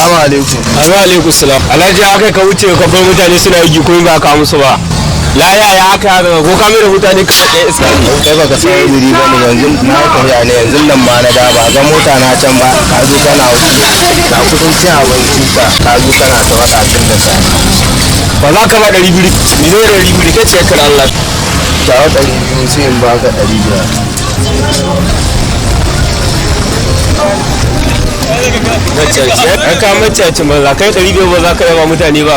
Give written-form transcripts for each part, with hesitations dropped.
Salamu alaikum. Assalamu alaikum salam. Alhaji, aka ka wuce ka bar mutane suna yi ko ba ka musu ba. Laya ya aka haka ko ka mai da mutane kamar ɗaya iska ne. Kai baka san wuri ba ne, yanzu na tafiya ne, yanzu nan ma na da ba ga mota na can ba, ka zo kana wuce ga kudin cin abincin ka, ka zo kana ta faɗa tun da safe. Ba za ka ba 200, ni ne 200 kai ce kar Allah. Tawa 200 sai in baka 500. Macaci. Ai ka macaci ba kai 500 ba za ka yaba mutane ba.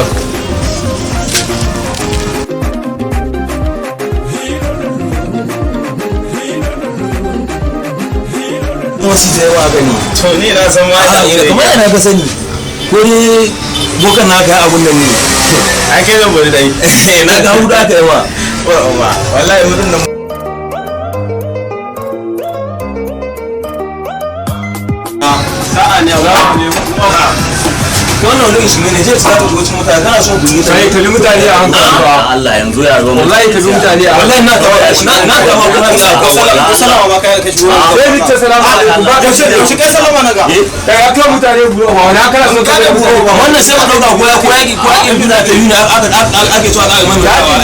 Wasu da yawa gani. To ni na san ma A kamar yana ka sani. Ko dai bokan naka ya abun nan ne. Ai kai zan bari dai. Na ga hudu aka yawa. Wallahi hudun nan. Sa'a ne za ne. Wannan wani shi ne zai tsaya ku cikin mutane, kana son ku yi Kai kalli mutane a hankali ba. Allah yanzu ya zo. Wallahi kalli mutane a Wallahi na tawa na tawa kuma na Ko salama, ko salama ma kai ka shigo. Sai ni ce salamu alaikum ba ka ce Shi kai salama na ga. Kai aka mutane buwa wani kana so ka buwa. Wannan sai ka dauka ko ya ko yaki ko yaki biyu ta yi ne aka ake cewa aka mai mutawa.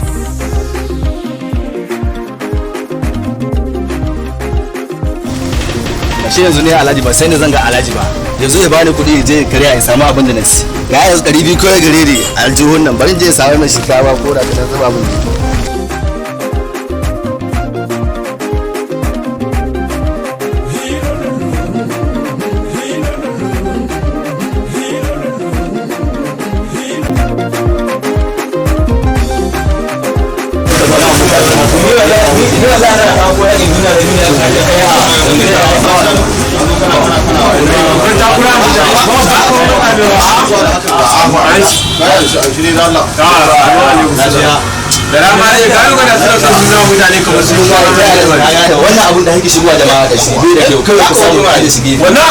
Shi yanzu ne Alhaji ba sai ne zan ga Alhaji ba. Yanzu ya bani kuɗi je karya in samu abin da na ci. Ga yanzu 200 kawai gare ni aljihun nan, bari in je in samu mai shinkafa ko da ta zuba mun. Ni wallahi na ta ko yaki biyu da biyu da Da rama ne ka yi gwada suna son suna mutane kamar su Wannan abun da kake shigowa jama'a da shi bai da kyau, kawai ka samu ka aje shi gefe. Wannan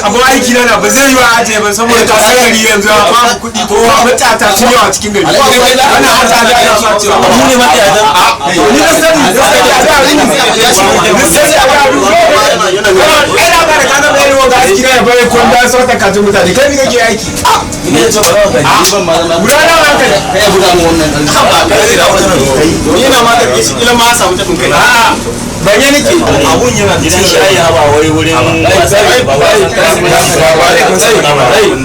abun aiki na ba zai yi wa ajiye ba saboda ka san gari yanzu ba babu kuɗi, kowa matata sun yawa cikin gari. Wannan hata da ana so cewa Mu ne matata. Ni na sani na sani a da ni na sani a da ina ba da ka zama irin wanda aiki na ya bare kwanda sautan kajin mutane, kai ni kake aiki. Ni ne ce ba za ka ji. Ban ma zama Guda nawa aka yi? Kai ya buga mu wannan dan. Ni na ma karbe shi ila ma samu tabin kai. A'a, ban yi nake. Abun yana Gidan shayi haba wai wurin ba ba.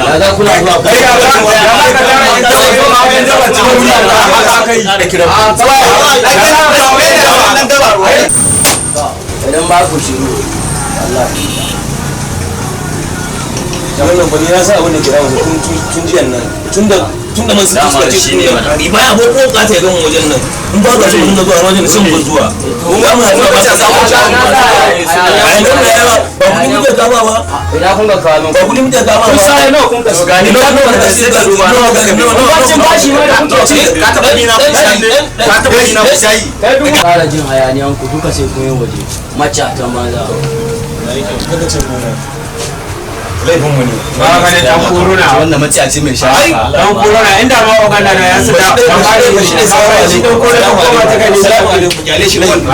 Ya za kuna zuwa Kai ya za ya za ka tara in ta wani ma wani daba cikin wuri haka aka yi. Idan ba ku shiru wallahi. Wannan ba ni na sa abin da kira masa tun jiyan nan, tun da man suka ce shi ne mana. Ni baya ko ko kata ya gama wajen nan, in ba ka so mun zuwa wajen sun ba zuwa mun ga mun zuwa ba sa samu a yanzu da yawa ba kudi muke kama ba. Ina kun ga kawo Ba kudi muke kama ba. Sai nawa kun ka shiga ne? Nawa ka sai ka duba, nawa ka Bacin bashi ma da kuke ci. Ka taba ni na kusa, ka taba ni na kusa yi. Fara jin hayaniyan ku duka sai kun yi waje. Macatan banza. Kada ce komai. Laifin mu ne. Ba ka ne dan korona. Wannan maciyaci mai shafa. Dan korona inda ma oganda na ya sada dan ba da shi ne sai shi dan korona ko ba ta gani. Salamu alaikum, kyale shi wannan.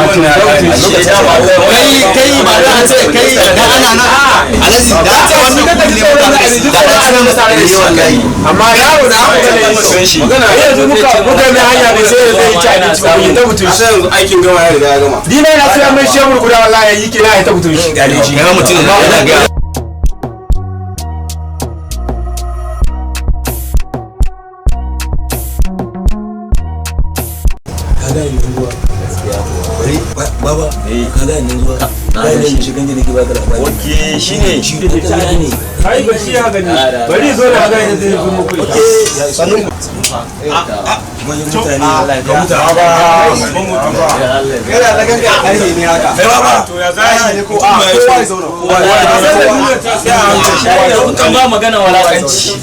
Kai kai ba da an ce kai da ana nan. Alhaji da an ce wannan kuɗi ne mutane da an ce masa da shi wallahi. Amma yaro na aka gane shi. Yanzu muka muka mai hanya ne sai zai ci abinci ba mu ta mutum shi. Yanzu aikin gama ya riga ya gama. Dina na sai mai shemur guda wallahi yi ke na ta mutum shi. Kyale shi. Kai mutum ne yana ga Ka ga yanzu zuwa baba, ka ga yanzu zuwa ka ga yanzu shigan da nake baka labari. Okay, shine. Shi da ne. Kai ba shi ya gani. Bari zo da gani zai zo muku ita. Mutane ga mutane. Yana da gangan karfe ne haka. Kai baba. To ya za Ne ko a kowa ya zauna. Kowa ya zauna. Kan ba magana walakanci.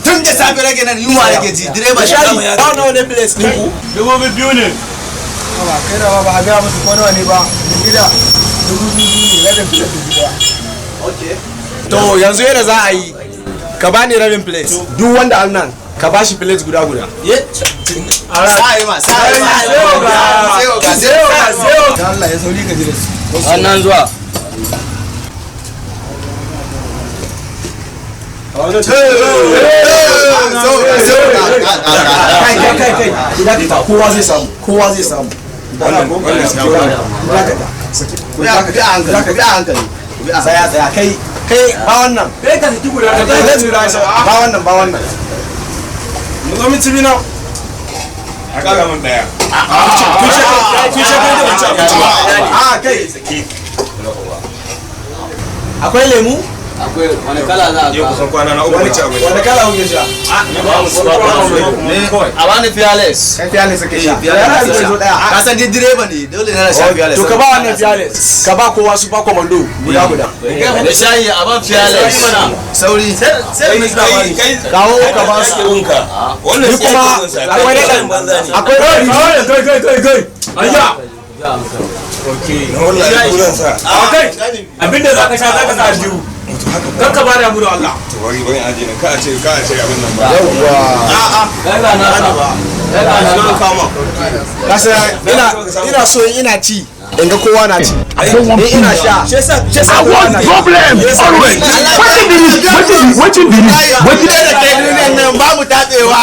Tun da safe rage nan yunwa nake ji, direba shayi. Ba nawa ne place ɗin ku? 2000 ne. Ba kai da ba a gaya musu ko nawa ne ba gida 2000 ne, rabin fiye 1000. To yanzu yadda za a yi, ka bani rabin plate, duk wanda an nan ka bashi plate guda guda. Sa'i ma, sa'i ma. Sai oga, sai oga. Da Allah ya sauri ka ji da su. Wannan zuwa. Kai kai kai kai, dakata, kowa zai samu, kowa zai samu. Wannan Dakata. Bi a hankali, bi a hankali. Tsaya tsaya, kai kai, ba wannan. Kai ka saki guda ka. Ba wannan, ba wannan. Mu zo mu ci bina. A kara mun daya. Tun shekaru da ban ci abinci ba. A kai. Akwai lemu? Akwai wani kala za a Yau kusan kwana na uku ban ci abinci. Wani kala kuke sha? A bani fearless. Kai fearless kake sha. Fearless. Ya zo daya. Ka san dai direba ne, dole na sha fearless. To ka ba wannan fearless. Ka ba kowa su ba komando guda guda. Da shayi a ban fearless. Sauri. Sai Kai Kawo ka ba su. Wannan Ni kuma akwai na banza ne. Akwai na Kai kai kai kai. Ayya. Wallahi kuran sa. Kai. Abinda za ka sha za ka sa aljihu. Kar ka bada mu da Allah. To bari bari aje nan ka a ce abin nan ba. Yawwa. Kai ga nasa. Kai ga nasa. Kasa ina so in ina ci in ga kowa na ci. In ina sha. Shi yasa shi yasa I want problem always. Wetin be this? Wetin be wetin be this? Wetin Da kai duniyan nan ba mu tatsewa.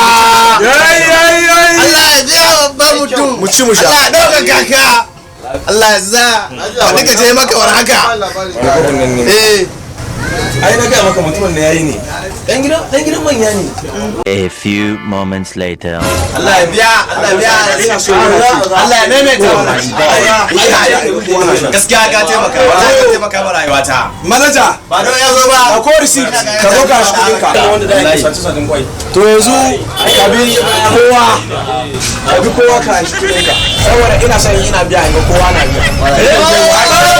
Yayi yayi yayi. Allah ya biya babban mutum. Mu ci mu sha. Allah ya ɗauka kaka. Allah ya sa. Wani ka ce maka war haka. Eh. Ai na gaya maka mutumin da yayi ne. Dan gidan manya ne. A few moments later. Allah ya biya, Allah ya biya. Allah ya maimaita mana. Gaskiya ka taimaka, wallahi ka taimaka ma rayuwata. Manaja. Ba don ya zo ba. Ko receipt ka zo ka shi kudin ka. Wanda da yake sace sacen kwai. To yanzu ka bi kowa, ka bi kowa ka shi kudin ka. Saboda ina son ina biya in ga kowa na biya.